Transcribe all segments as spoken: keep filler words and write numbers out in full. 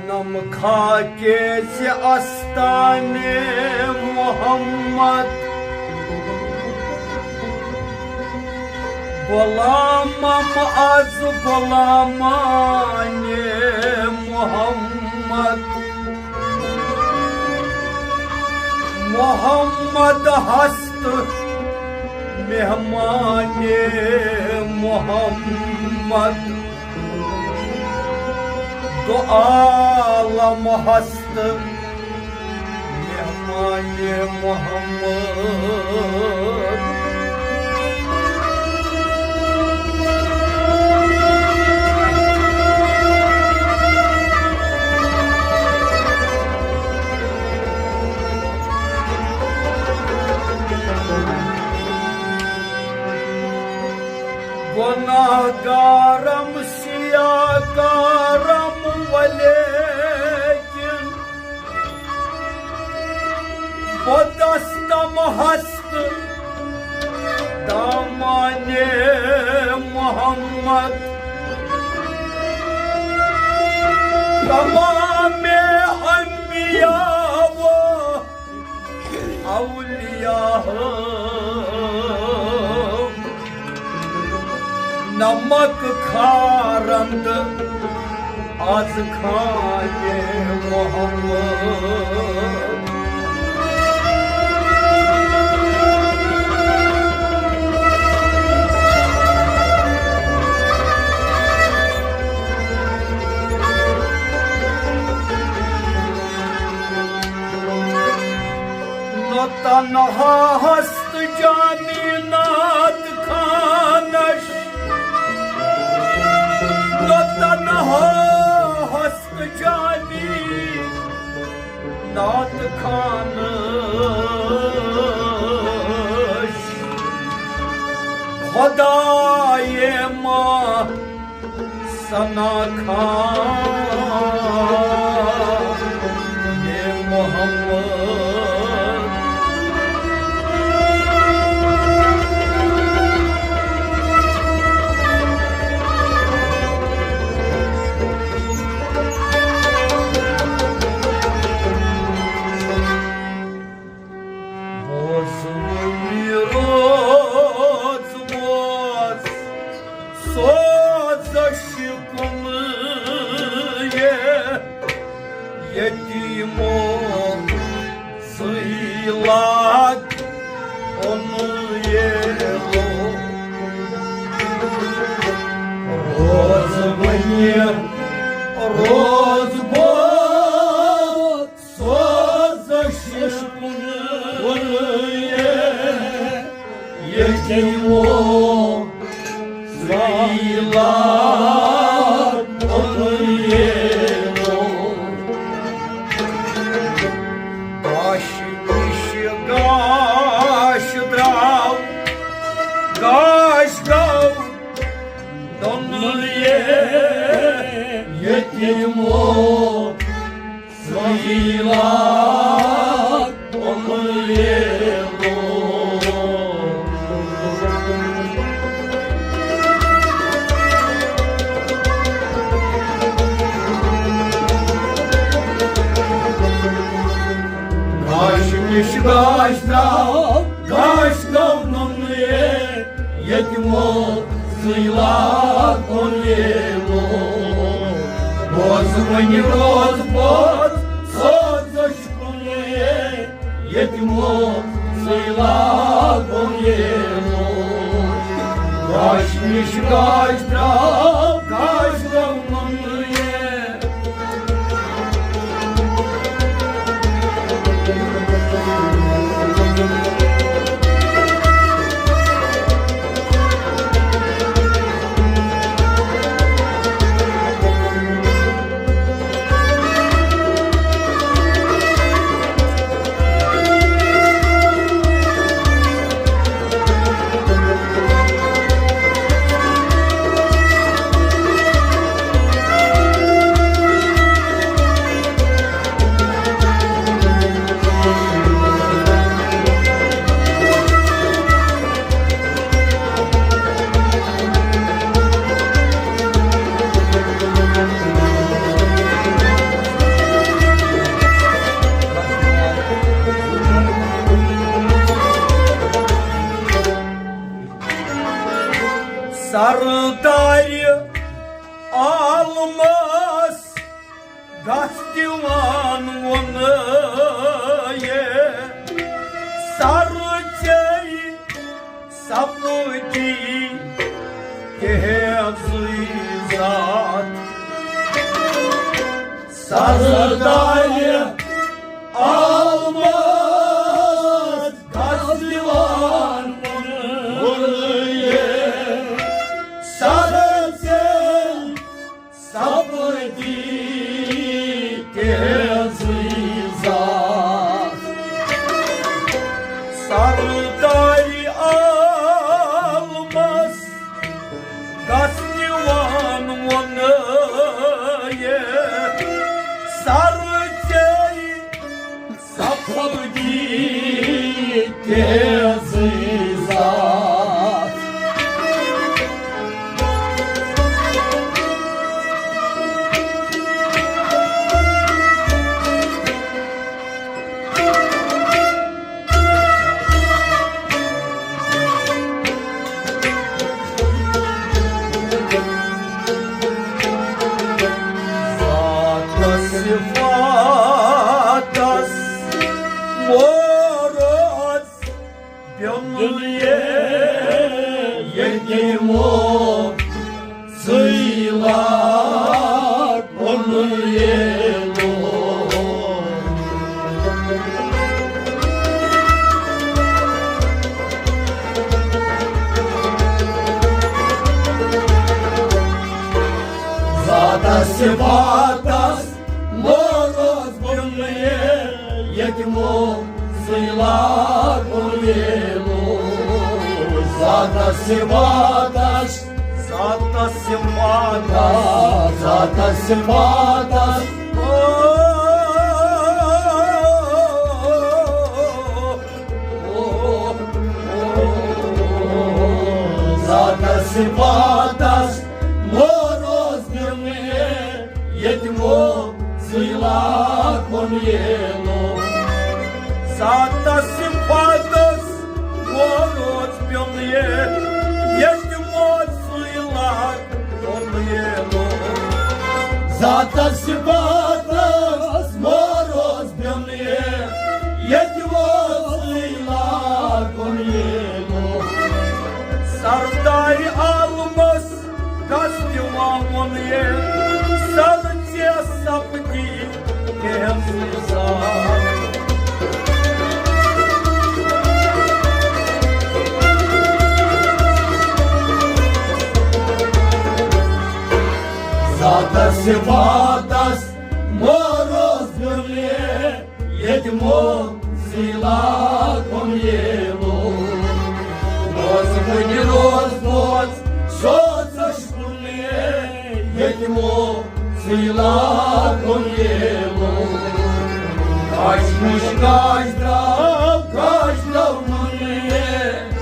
نم خاکے زِ استانِ محمد، غلامم از غلامانِ محمد۔ محمد ہست مہمانِ محمد، دو عالم ہست مہمانِ محمد۔ گناہ گارم سیاہ کارم ولیکن بدستم ہست دامانِ محمد۔ تمام انبیاء و اولیاء نمک کھارند از کھانِ محمد۔ نہ تنہا ہست جانی نعت خوانش، نہ تنہا ہست جانی نعت خوانش، خدائے ما ثنا خان محمد۔ بوز وۄنۍ رٲژ بوز، سوزش کُن یہِ یتیمو سٕے لاد اوٚن ییلو۔ روز وۄنۍ روز بوز، سوزش کُن یتیمو سٕے لاد اوٚن ییلو۔ گاش نِش گاش درٛاو، گاش گوٚو دۄنوَے یتیمو سٕے لاد اوٚن ییلو۔ گاش نِش گاش درٛاو، گاش گوٚو نوٚنُے یتیمو سٕے لاد اوٚن ییلو۔ بوز وۄنۍ روز بوز، سوزش کُن یتیمو سٕے لاد اوٚن ییلو۔ گاش نِش گاش درٛاو، گاش گوٚو نوٚنُے۔ کس دِوان وۄنہٕ یہِ سر ژےٚ سپدی کیازٕے ذات۔ سردارِ عالمس کس دِوان وۄنہٕ یہِ سر ژےٚ سپدی کیازٕے ذات۔ سردارِ عالمس کس دِوان وۄنہٕ یہِ سر ژےٚ سپدی کیازٕے ذات۔ ذاتس صفاتس مورس بیوٚن یہِ ییٚتہِ یِمو سٕے لاگُن ییٚلو۔ ذاتس صفاتس مورس بیوٚن یہِ ییٚتہِ یِمو سٕے لاگُن ییٚلو۔ ذاتس صفاتس، ذاتس صفاتس، ذاتس صفاتس۔ او، او، او، ذاتس صفاتس مورس بیوٚن ییٚتہِ یِمو سٕے لاگُن ییٚلو۔ ذاتس صفاتس مورس بیوٚن یہِ ییٚتہِ یِمو سٕے لاگُن ییٚلو۔ ذاتس صفاتس مورس بیوٚن یہِ ییٚتہِ یِمو سٕے لاگُن ییٚلو۔ سردارِ عالمس کس دِوان وۄنہٕ یہِ سر ژےٚ سپدی کیازٕے ذات۔ ذاتس صفاتس مورس بیوٚن یہِ ییٚتہِ یِمو سٕے لاگُن ییٚلو۔ روز وٕنہِ روز بوز سوزش کُن ییٚتہِ یِمو سٕے لاگُن ییٚلو۔ کاش مُش کاش درٛاو کاش درٛاو نُن ییٚلو۔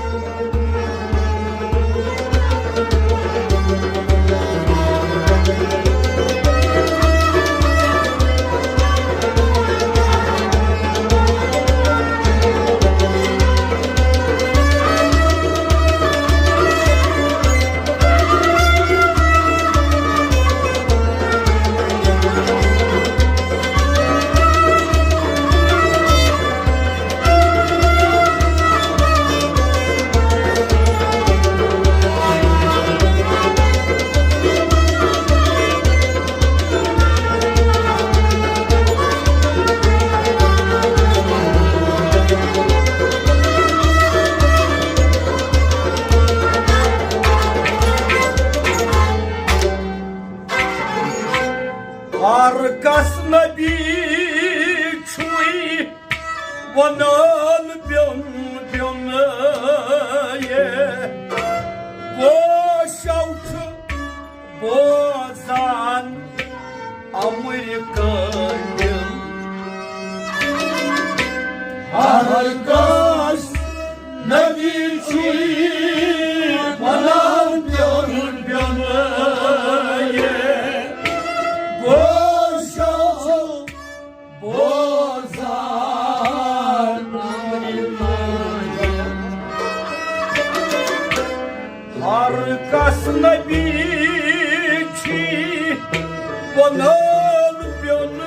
ہر کس نبی چھُے ونان بیوٚن بیوٚن یہِ گوشو چھُ بوزان امرِ قٲبِل۔ ہر کس نبی چھُے ونان بیوٚن بیوٚن یہِ گوشو بوزان۔ ہر کس نبی چھُے ونان بیوٚن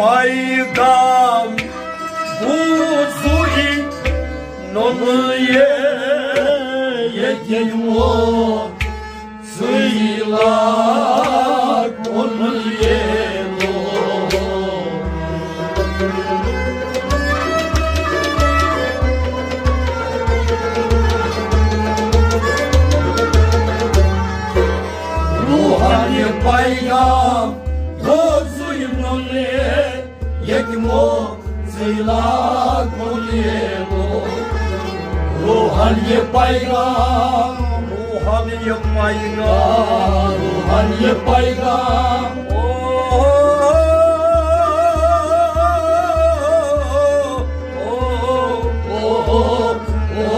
پیغام بوزُے نوٚنہٕ یے ییٚتہِ موت سٕے لاگُن ییلو۔ روحن یہِ پیغام بوزُے نوٚنہٕ یے ییٚتہِ موت سٕے لاگُن ییلو۔ روحن یہِ پیغام، روحن یہِ پیغام، روحن یہِ پیغام۔ او، او، او،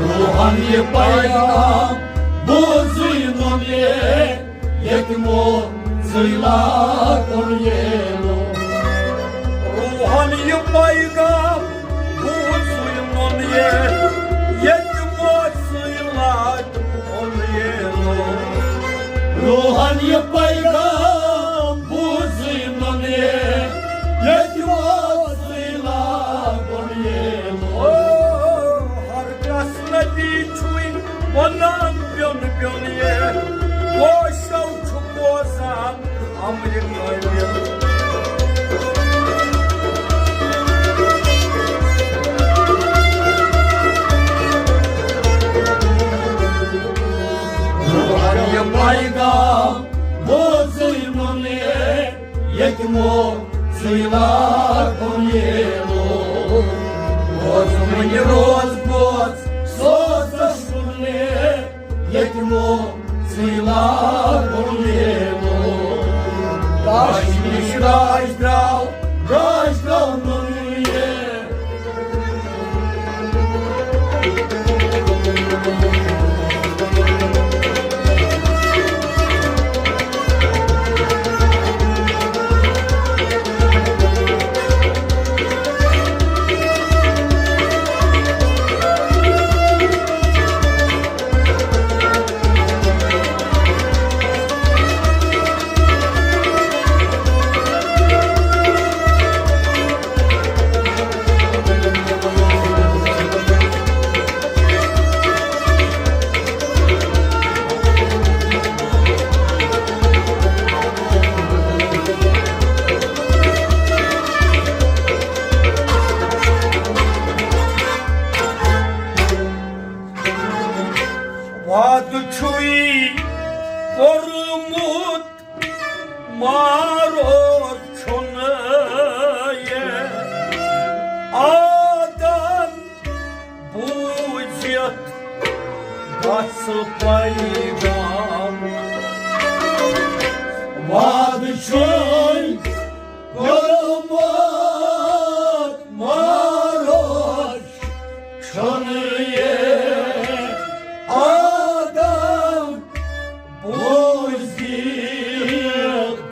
روحن یہِ پیغام بوزُے نوٚنہٕ یے ییٚتہِ موت سٕے لاگُن ییلو۔ روحن یہِ پیغام بوزُے نوٚنہٕ یے ییٚتہِ موت سٕے لاگُن ییلو۔ روحن یہِ پیغام بوزُے نوٚنہٕ یے ییٚتہِ موت سٕے لاگُن ییلو۔ او، ہر کس نبی چھُے ونان پیوٚن پیوٚن یے، گوشو چھُ بوزان امرِ کٲمِل۔ روحن یہِ پیغام بوزُے نوٚنہٕ یے ییٚتہِ موت سٕے لاگُن ییلو۔ روز وٕنہِ روز بوز سوزس کُن ییٚتہِ موت سٕے لاگُن ییلو۔ کاش نِش راج درٛاو، راج درٛاو نوٚنہٕ یے۔ وعدٕ چھُے کوٚرمُت مارو چھُنہٕ یہِ آدم بوٗزِتھ گژھ پیغام۔ وعدٕ چھُے کوٚرمُت مارو چھُنہٕ یہِ آدم بوٗزِتھ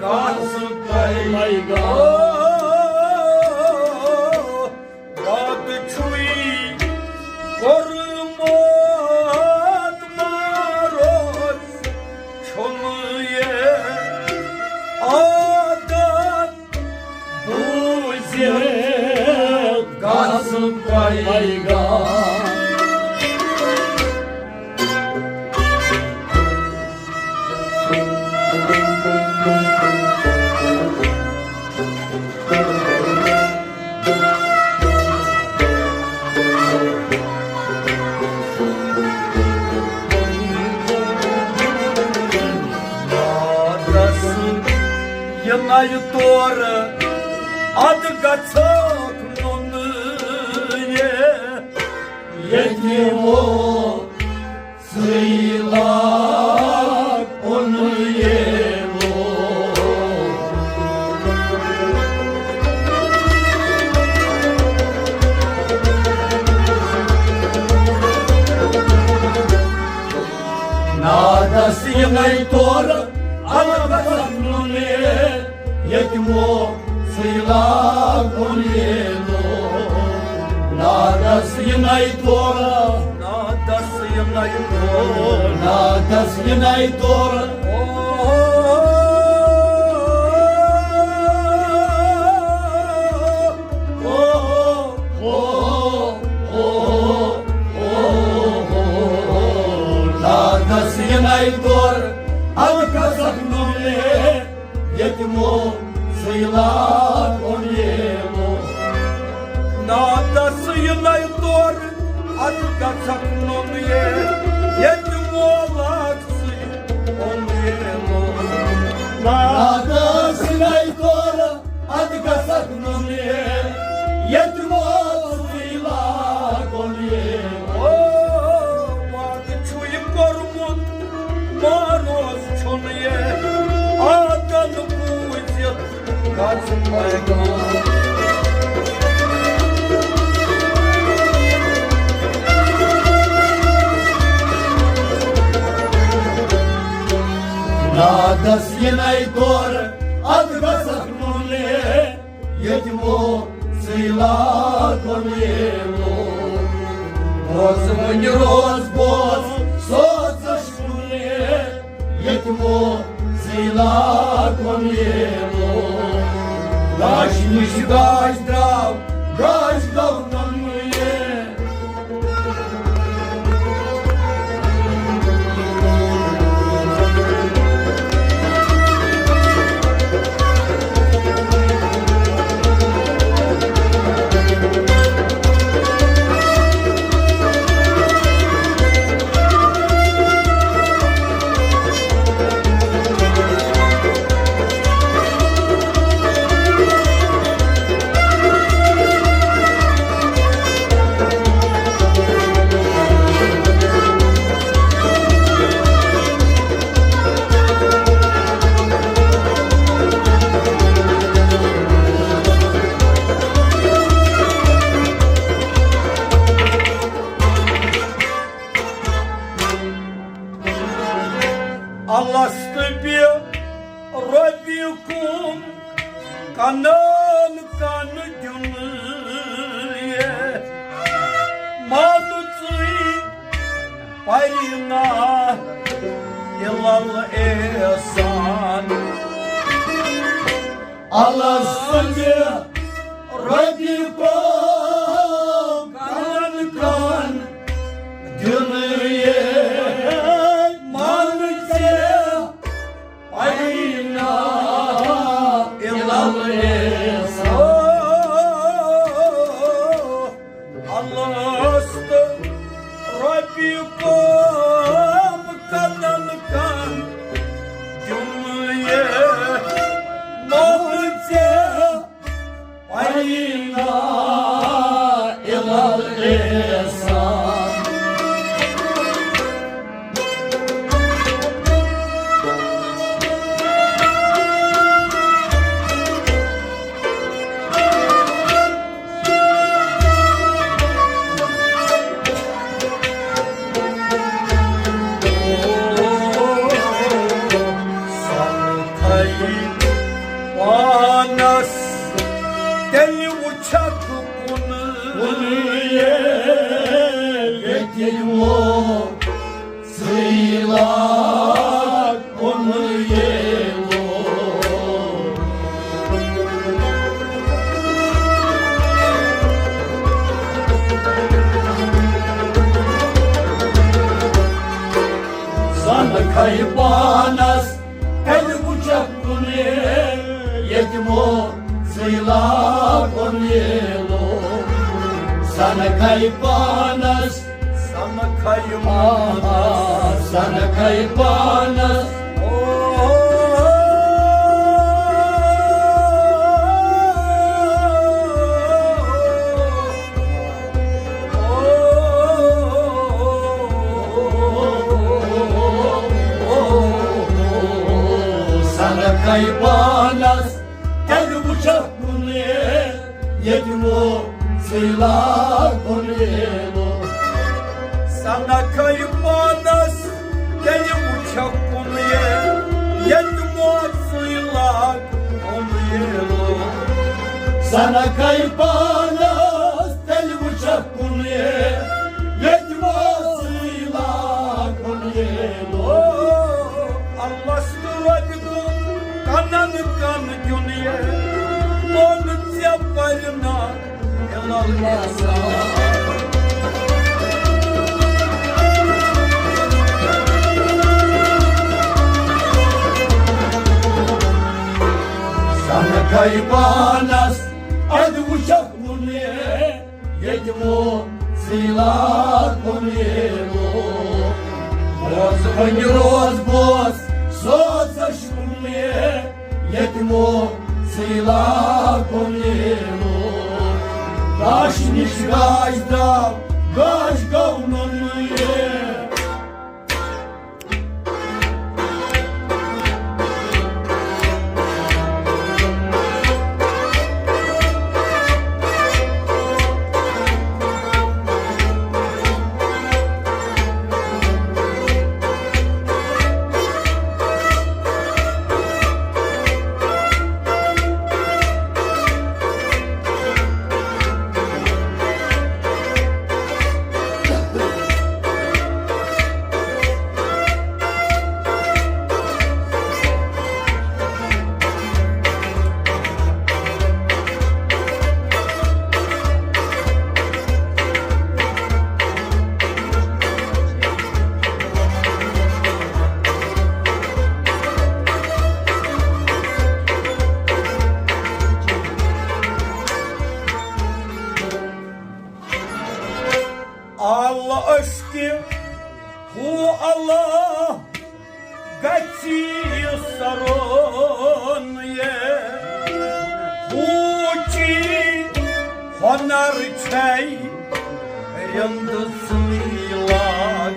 گژھ پیغام۔ وعدٕ چھُے کوٚرمُت مارو چھُنہٕ یہِ آدم بوٗزِتھ گژھ پیغام۔ یہِ نَیہِ تورٕ اَدٕ گژھکھ نوٚنہٕ یے۔ ییٚتہِ یِمو سٕے لاگ اوٚن ییلو۔ نادس یِنَے تورٕ البتہ نُنہِ ییٚتہِ مو سٕے لاگُن ییلو۔ نادس یِنَے تورٕ، نادس یِنَے تورٕ، نادس یِنَے تورٕ۔ او طور اَتھ گژھکھ نُن ییٚتہِ مو سٕے لاگُن ییلو۔ نادس یہِ نَے طور اَتھ گژھکھ نُن ییٚتہِ مو لاگ سٕے اوٚن ییلو۔ نادس یہِ نَے طور اَتھ گژھکھ نُن ییٚتہِ مو سٕے لاگُن ییلو۔ او، وعدٕ چھُ یہِ کوٚرمُت مانوس چھُنہٕ یہِ آدم بوٗزِتھ گژھِ پیغام۔ نادس یہِ نَے طور اَتھ گژھکھ نُن ییٚتہِ مو سٕے لاگُن ییلو۔ بوز وۄنۍ روز بوز سوزش کُن ییٚتہِ مو سٕے لاگُن ییلو۔ گاش نِش گاش درٛاو گاش گوٚو نُن ییلو۔ الست بہِ ربکم کنن کن دیُن یہِ مانُژٕے پرِنا الا الاحسان۔ الست بہِ ربکم کنن کن دیُن یہِ مانُژٕے پرِنا الا الاحسان۔ الست ربکم کنن کن دیُن یہِ مانُژٕے پرِنا الا الاحسان۔ سمکھے پانس تیٚلہِ وٕچھکھ کُن ییٚتہِ یِمو سٕے لاگُن ییلو۔ سمکھے پانس تیٚلہِ وٕچھکھ کُن ییٚتہِ مو سٕے لاگُن ییلو۔ سمکھے پانس سمکھے پانس۔ سمکھے پانس۔ او، سمکھے پانس۔ تیٚلہِ وٕچھکھ کُن ییٚتہِ مو سٕے لاگُن ییلو۔ سمکھے پانس تیٚلہِ وٕچھکھ کُن ییٚتہِ مو سٕے لاگُن ییلو۔ سمکھے پانس تیٚلہِ وٕچھکھ کُن ییٚتہِ مو سٕے لاگُن ییلو۔ الست ربکم کنن کن دیُن یہِ مانُژٕے پرِنا الا الاحسان۔ گٔے پانس ادٕ وٕچھکھ نہٕ مےٚ ییٚتہِ موسیٖلا کُن ییٖلو۔ روز وۄنۍ روز بوز سوزش کُن مےٚ ییٚتہِ موسیٖلا کُن ییٖلو۔ گاش نِش گاش درٛاو گاش گوٚو نہٕ مےٚ۔ اللہ عشقِ ہو اللہ گژھِ سرون یہ۔ ہوچی ہنر چھے رند سٕے لاگ۔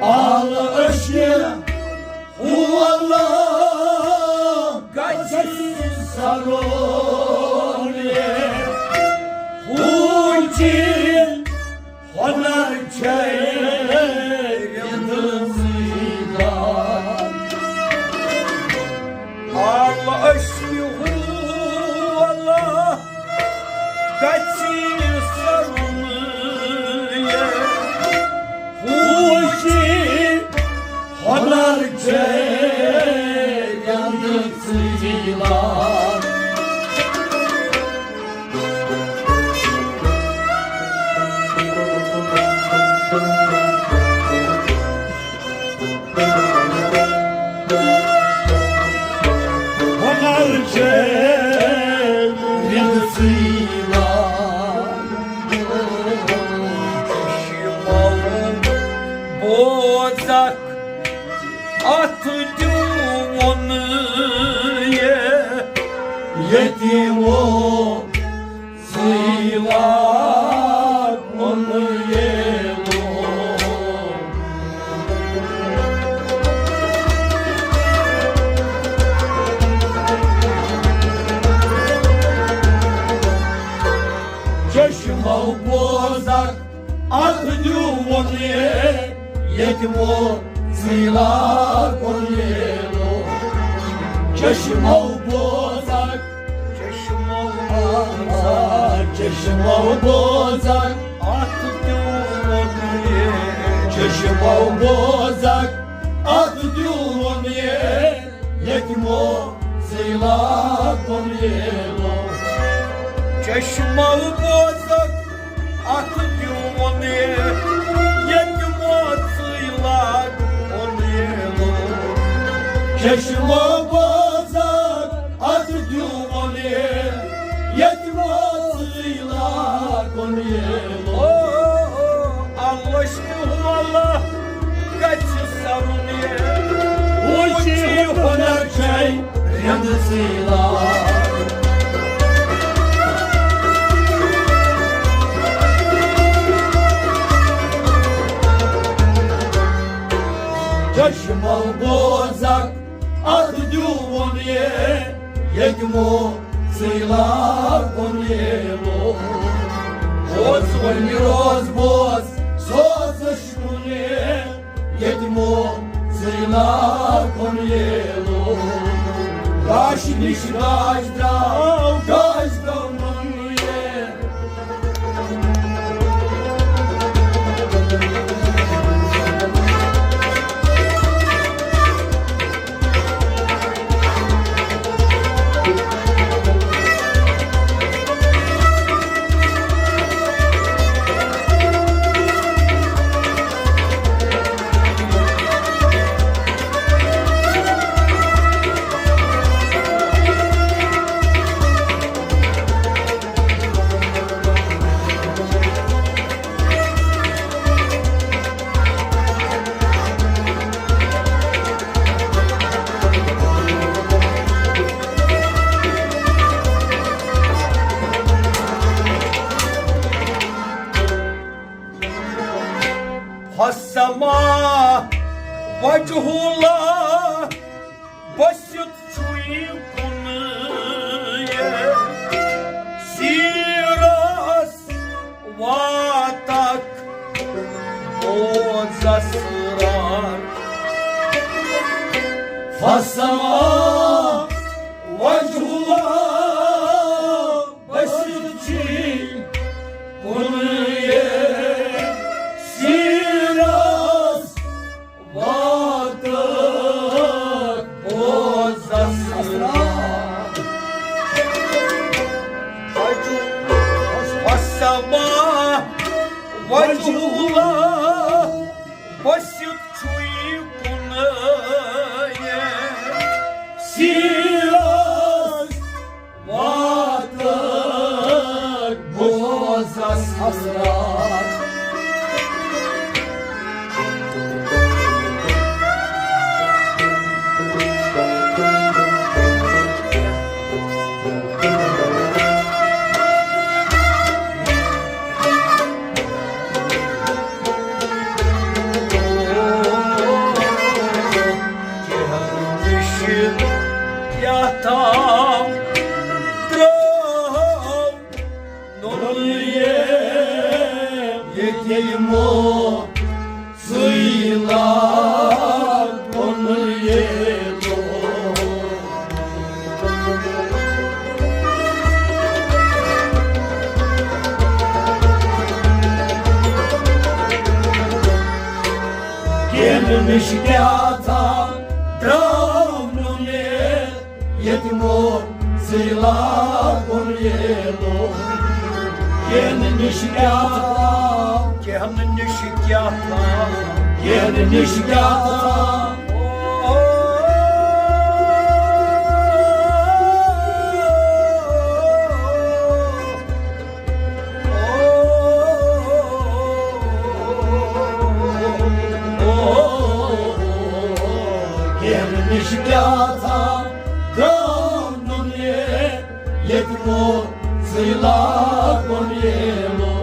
اللہ عشقِ ہو اللہ گژھِ سرون یہ۔ ہوچی ہنر چھے رند سٕے لاگ۔ اللہ عشقِ ہو اللہ گژھِ سرون یہ۔ ہوچی ہنر چھے رند سٕے لاگ۔ ہنر چھے رند سٕے لاگ۔ چشمو بوزکھ اتھ دیوُن یہ۔ یتیمو سٕے لاگ ووٚن ییٚلو۔ چشمو بوزکھ اتھ دیوُن یہ۔ یتیمو سٕے لاگ ووٚن ییٚلو۔ چشمو بوزکھ، چشمو بوزکھ، چشمو بوزکھ اتھ دیوُن یہ۔ چشمو بوزکھ اتھ دیوُن یہ۔ یتیمو سٕے لاگ ووٚن ییٚلو۔ چشمو بوزکھ اتھ دیوُن یہ۔ یتیمو سٕے لاگ ووٚن ییٚلو۔ چشمو بوزکھ اتھ دیوُن یہ۔ یتیمو سٕے لاگ ووٚن ییٚلو۔ او، او، اللہ چھُ ولا گژھِ سرُن یہ۔ وُچھ یہِ ہُنر چھے رِند سٕے لاگ۔ چشمو بوزکھ اتھ دیوُن یہ۔ یتیمو سٕے لاگ ووٚن ییٚلو۔ روز وۄنۍ روز بوز سوزش کُن یہ۔ یتیمو سٕے لاگ ووٚن ییٚلو۔ گاش نِش گاش درٛاو گاش گوٚو نہٕ یہ۔ وجہُ اللہ بٔسِتھ چھُے کُنُے، سیرس واتکھ بوز اسرار۔ فسما وجہ اللہ بٔسِتھ چھُے کُنُے، سیرس واتکھ بوز اسرار۔ وسما وجہ اللہ بٔسِتھ چھُے کُنُے، سیرس واتکھ بوز اسرار۔ کیٛاہ نِش کیٛاہ تام ترٛٲو نوٚن یہِ ییٚتہِ یِمو سُے لاگُن ییٚلو۔ کینہٕ نِش کیٛاہ تام درٛاو نہٕ مےٚ ییٚتہِ مو سُے لاگُن ییٚلو۔ کینہٕ نِش کیٛاہ تام، کینہٕ نِش کیٛاہ تام، کینہٕ نِش کیٛاہ تام۔ کینہٕ نِش کیٛاہ تام درٛاو نہٕ مےٚ ییٚتہِ مو سُے لاگُن ییٚلو۔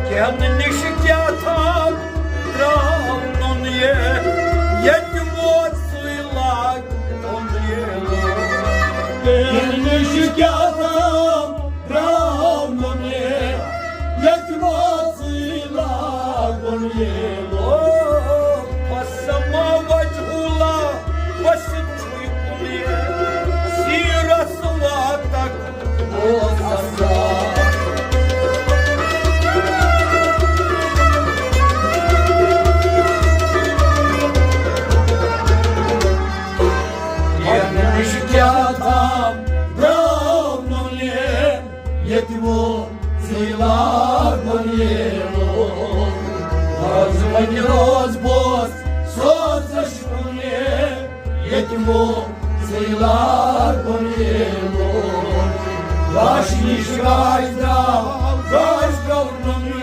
کینہٕ نِش کیٛاہ تام درٛاو نوٚن یہِ ییٚتہِ مو سُے لاگُن ییٚلو۔ کینہٕ نِش کیٛاہ تام درٛاو نوٚن یہِ ییٚتہِ مو سُے لاگُن ییٚلو۔ فسما وجہ اللہ بٔسِتھ چھُے کُنُے، سیرس واتکھ بوز اسرار۔ کینہٕ نِش کیٛاہ تام درٛاو نوٚن یہِ ییٚتہِ مو سُے لاگُن ییٚلو۔ روز وۄنۍ روز بوز سوزش کُن ییٚتہِ مو سُے لاگُن ییٚلو۔ گاش نِش گاش درٛاو، گاش گوٚو نہٕ مےٚ۔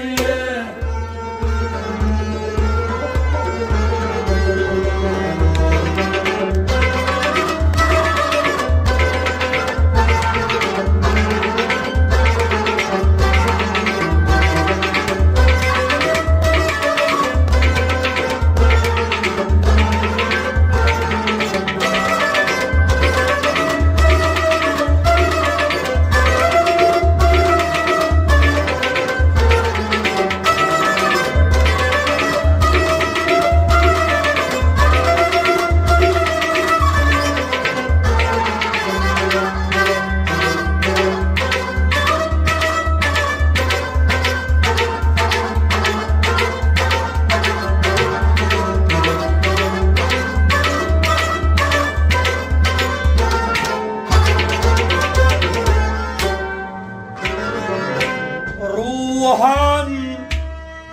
روحن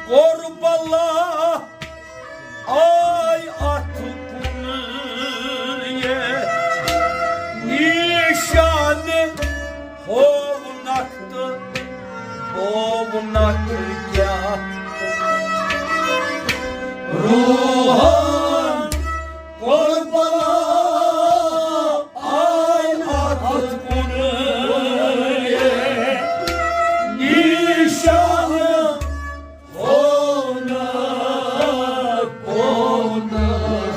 کربلا آے اتھ کُن یہِ نِشان ہوونکھ تہٕ ہوونکھ کیٛاہ۔ روحن کربلا آے اتھ کُن یہِ نِشان ہوونکھ، ہوونکھ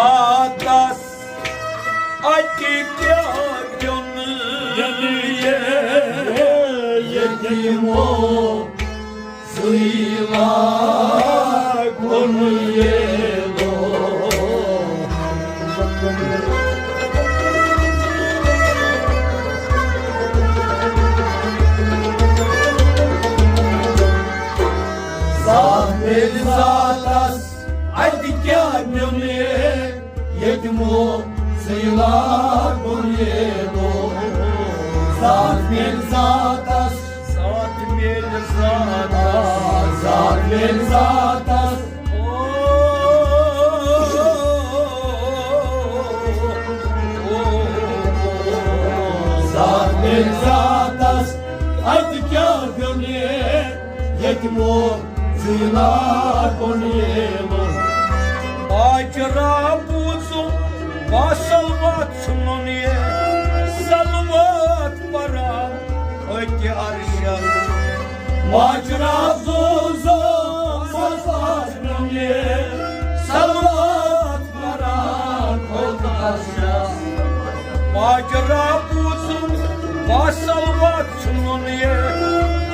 آتس اَتہِ کیٛاہ پیوٚن ییٚتہِ یِمو سُے لاگُن ییلو۔ ذات میلہِ ذاتس اَتہِ کیٛاہ نیُن ییٚتہِ مو سُے لاگُن ییلو۔ ذات میلہِ ذاتس، ذات میلہِ ذاتس، ذات میلہِ ذاتس۔ او، او، او، او۔ ذات میلہِ ذاتس، اَتہِ کیٛاہ پیوٚن ییٚتہِ مو سُے لاگُن ییلو۔ ماجرا بوٗزُم، بصلوات ژھُنُن یہِ، صلوات پران أکہِ عرشس۔ ماجرا بوٗزُم، بصلوات ژھُنُن یہِ، صلوات پران أکہِ عرشس۔ ماجرا بوٗزُم، بصلوات ژھُنُن یہِ،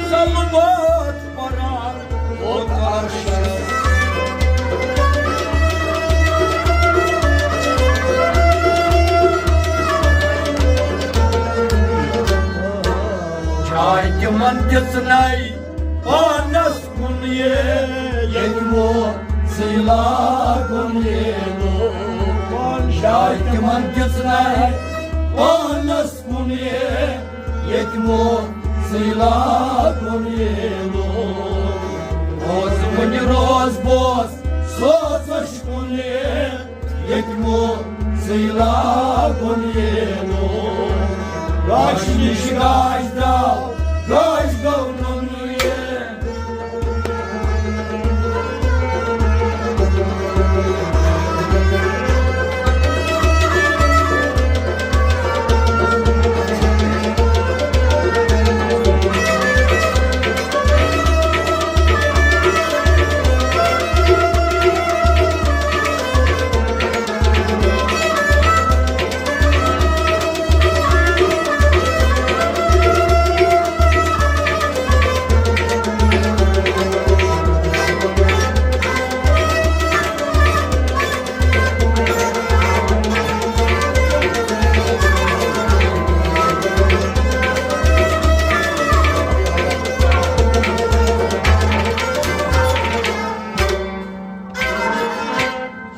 صلوات پران اوت عرشس۔ جاے تِمن دِژنَے پانس کُن یہِ، ییٚتہِ مو سُے لاگُن ییلو۔ جاے تِمن دِژنَے پانس کُن یہِ، ییٚتہِ مو سُے لاگُن ییلو۔ روز وٕنہِ روز بوز سوزش کُن یہِ، ییٚتہِ مو سُے لاگُن ییلو۔ گاش نِش گاش درٛاو، گاش گوٚو نُنہٕ یہِ۔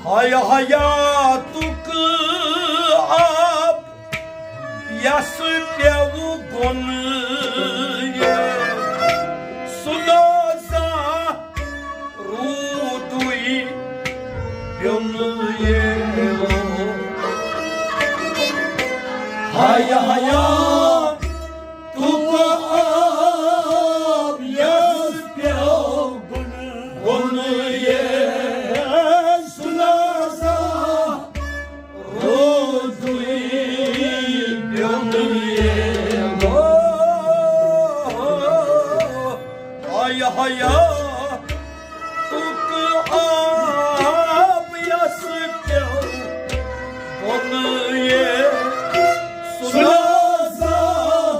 ہاے حیاتُک آب یس پیوٚو بۄنہٕ یہِ، سُہ نہ زانٛہہ روٗدُے پیوٚنہٕ یہِ۔ ہاے حیاتُک آب یس پیوٚو بۄنہٕ یہِ، سُہ نہ زانٛہہ روٗدُے پیوٚنہٕ یہِ۔ ہاے حیاتُک آب یس پیوٚو بۄنہٕ یہِ، سُہ نہ زانٛہہ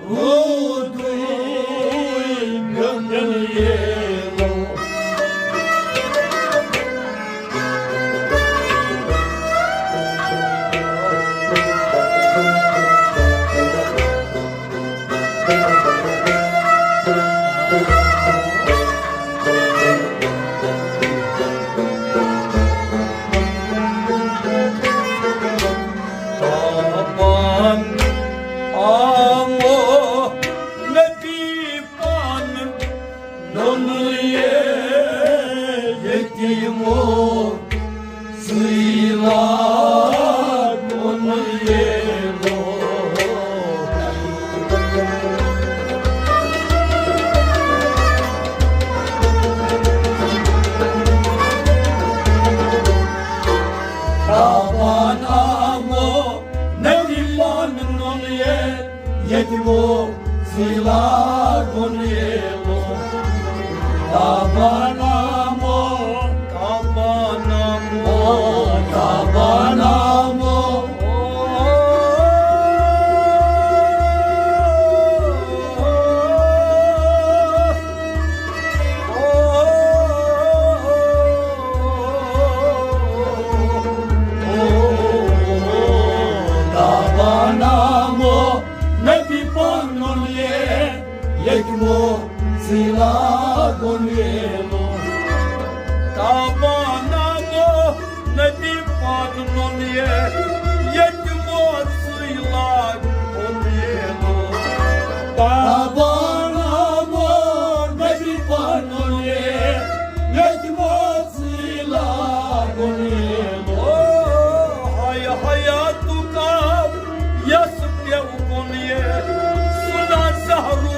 روٗدُے پیوٚنہٕ یہِ۔ تاپان آمو نبی پانہٕ نوٚنُے ییٚتہِ یِمو سُے لاگُن ییلو۔ تاپان آمو نبی پانہٕ نوٚنُے ییٚتہِ یِمو سُے لاگُن ییلو۔ تاپان آمو، تاپان آمو، لاگُن ییلو۔ تابانہ گوٚو نبی پنُن یہِ، ییٚتہِ موت سٕے لاگُن ییلو۔ تابانہ گوٚو نبی پنُن یہِ، ییٚتہِ موت سٕے لاگُن ییلو۔ ہاے حیاتُک آب یَس پیوٚو کُن یہِ، سُہ نا زہرو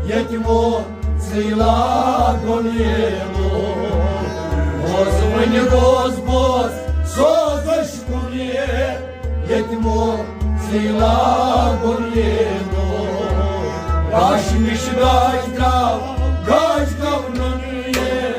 ییٚتہِ موت سٕے لاگُن ییلو۔ بوز وۄنۍ روز بوز سوزش کُن یہِ، ییٚتہِ موت سٕے لاگُن ییلو۔ گاشہِ نِش گاش درٛاو، گاش درٛاو نُنہٕ یہِ۔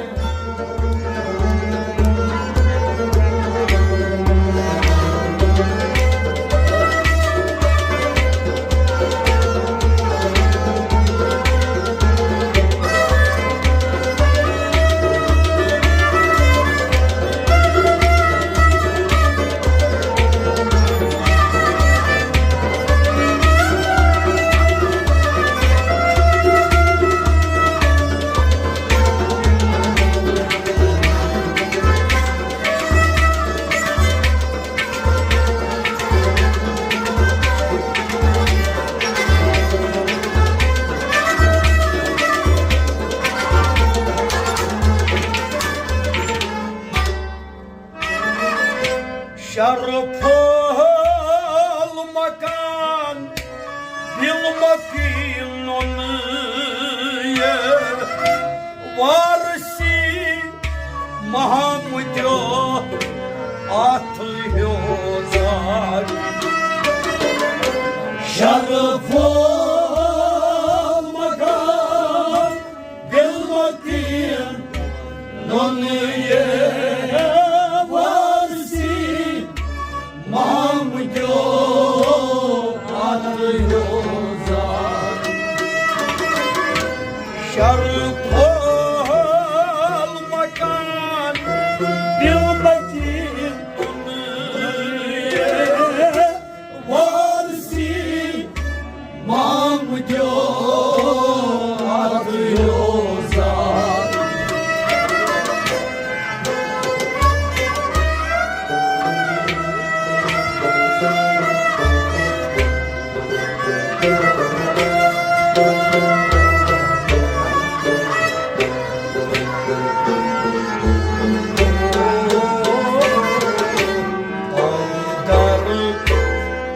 شرف المکان بالمکین وارثی محمدیو اتھ ہیوزار۔ شرف المکان بالمکین نُن یہِ وارثی محمدیو اتھ ہیوزار۔ شرف المکان بالمکین نُن یہِ وارثی محمدیو اتھ ہیوزار۔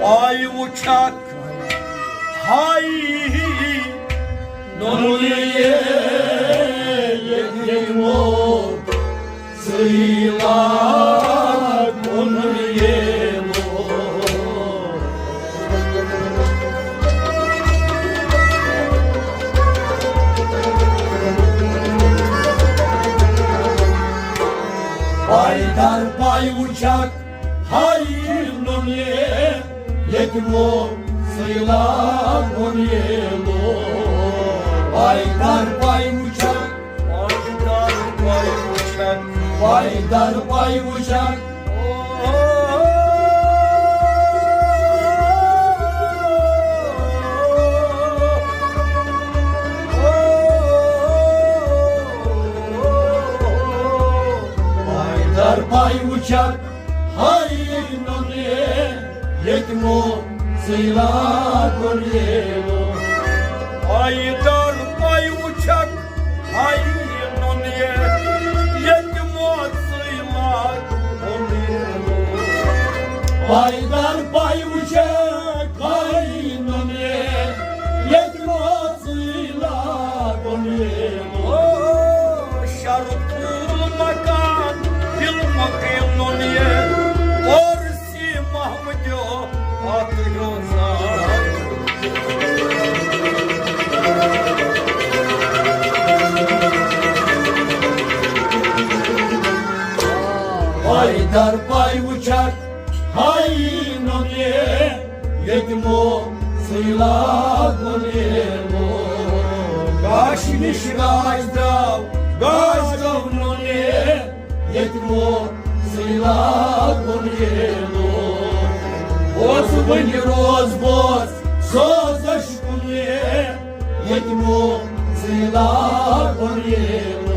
پاے وٕچھکھ ہاے نُن یہِ ییٚتہِ موت سٕے لاگُن ییلو۔ پایدار پاے وٕچھکھ ہاے نُن یہِ ییٚتہِ موت سٕے لاگُن ییلو۔ پایدار پاے وٕچھکھ، پایدار پاے وٕچھکھ، پایدار پاے وٕچھکھ۔ پایدار پاے وٕچھکھ ہاے نُن یہِ ییٚتہِ موت سٕے لاگُن ییلو۔ پایدار پاے وٕچھکھ ہاے نُن یہِ ییٚتہِ موت سٕے لاگُن ییلو۔ پایدار پاے وٕچھکھ ہاے نُن یہِ ییٚتہِ موت سٕے لاگُن ییلو۔ شرف المکان بالمکین نُن یہِ وارثی محمدیو اتھ ہیوزار۔ پایدار پاے وٕچھکھ ہاے نُن یہِ ییٚتہِ موت سٕے لاگُن ییلو۔ کاشہِ نِش راج درٛاو، گاش گوٚو نوٚن ییٚتہِ۔ ییٚتہِ موت سٔہلابن ییلوو۔ اوس وۄنۍ روز بوز سوزش کُن۔ ییٚتہِ موت سٔہلابن ییلوو۔